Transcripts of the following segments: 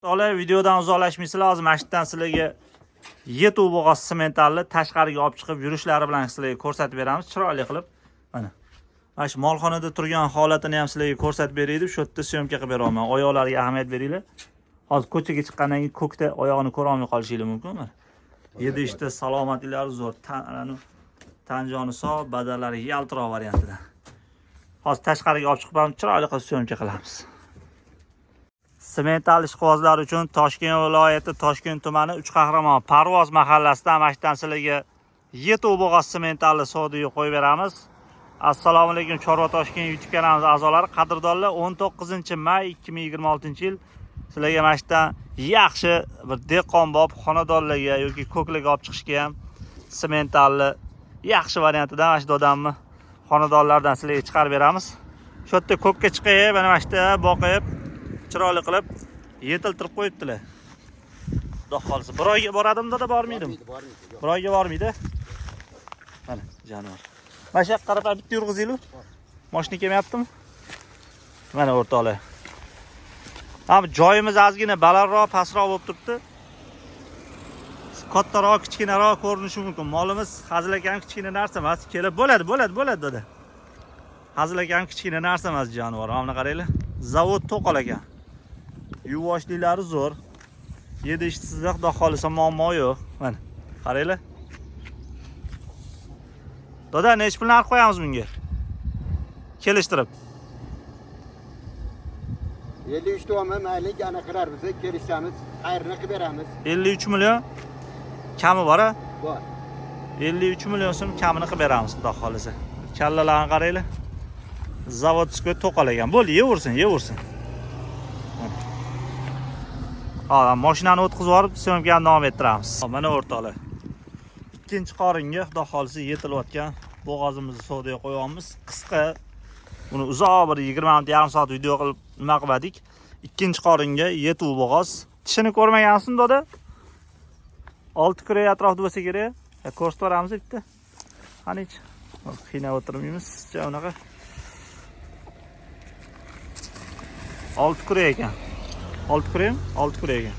O'rtoqlar, videodan uzoqlashmaysizlar, hozir mana shu yerdan sizlarga yetuv bo'g'oz sementalni tashqariga olib chiqib yurishlari bilan sizlarga ko'rsatib beramiz, chiroyli qilib. Mana. Mana shu molxonada turgan holatini ham sizlarga ko'rsatib beray deb shu yerda съёмка qilib beryapman. Oyoqlariga ahamiyat beringlar. Hozir ko'chaga chiqqandan keyin ko'kda oyog'ini ko'ra olmay qolishinglar mumkin mana. Yedi ishda salomatliklari zo'r, tan joni sog', badallari yaltiroq variantida. Hozir tashqariga olib chiqib ham chiroyli qilib съёмка qilamiz. Semental ishqibozlar uchun Toshkent viloyati Toshkent tumani Uch Qahramon Parvoz mahallasidan mana shu yerdan sizlarga yetuv bo'g'oz sementalni savdoga qo'yib beramiz. Assalomu alaykum, Chorva Toshkent YouTube kanalimiz a'zolari, qadrdonlar, 19 may 2026-yil sizlarga mana shu yerdan yaxshi bir dehqonbob xonadonlarga yoki ko'klarga olib chiqishga ham sementalni yaxshi variantidan mana shu dodamni xonadonlardan sizlarga chiqarib beramiz. Shu yerda ko'kka chiqib, mana shu yerda boqib, chiroyli qilib yetiltirib qo'yibdilar. Xudo xohlasa, bir oyga boradimi dada, bormaydimi? Bormaydi, bormaydi. Yo'q. Bir oyga bormaydi. Mana jonivor. Mana shu yoqqa qarab bitta yurg'izinglar. Mashina kelmayaptimi? Mana o'rtoqlar. Ha, bu joyimiz ozgina balandroq, pastroq bo'lib turibdi. Kattaroq, kichkinaroq ko'rinishi mumkin. Molimiz hazil akam kichkina narsa emas. Kelib bo'ladi, bo'ladi, bo'ladi dada. Hazil akam kichkina narsa emas jonivor. Mana buni qaranglar. Zavod to'qol ekan. Yuvoshliklari zo'r. Yedi ishsizda xudo xohlasa muammo yo'q. Mana qaranglar. Dada, nechi pul narx qo'yamiz bunga? Kelishtirib. 53 to'mi mayli, ana qilarmiz, kelishamiz, xayrini qilib beramiz. 53 million kami bor a? Bor. 53 million so'm kamini qilib beramiz xudo xohlasa. Kallalarni qaranglar. Заводской to'qol ekan. Bo'ldi, yeversin, yeversin. Hozir mashinani o'tkazib yuborib, съёмка ni davom ettiramiz. Mana o'rtoqlar. Ikkinchi qoringa xudo xohlasa yetilayotgan bo'g'ozimizni savdoga qo'yamiz. Qisqa uni uzoq bir 20 minut, yarim soat video qilib nima qilmadik. Ikkinchi qoringa yetuv bo'g'oz. Tishini ko'rmagansin doda? 6 kurak atrofida bo'lsa kerak. Ko'rsatib yuboramiz bitta. Qanichi? Qiynab o'tirmaymiz, unaqa. 6 kurak ekan. 6 kurakmi? 6 kurak ekan.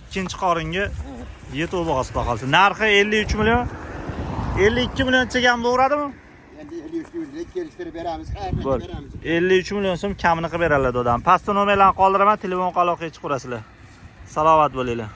Ikkinchi qoringa yetuv bo'g'oz xudo xohlasa. Narxi 53 million. 52 million degan bo'ladimi? Endi 53 deylik, kelishtirib beramiz, xayrini Bo'l. qilib beramiz. 53 million so'm kamini qilib beradilar dodam. Pastda nomerlarni qoldiraman, telefon aloqaga chiqaverasizlar. Salomat bo'linglar.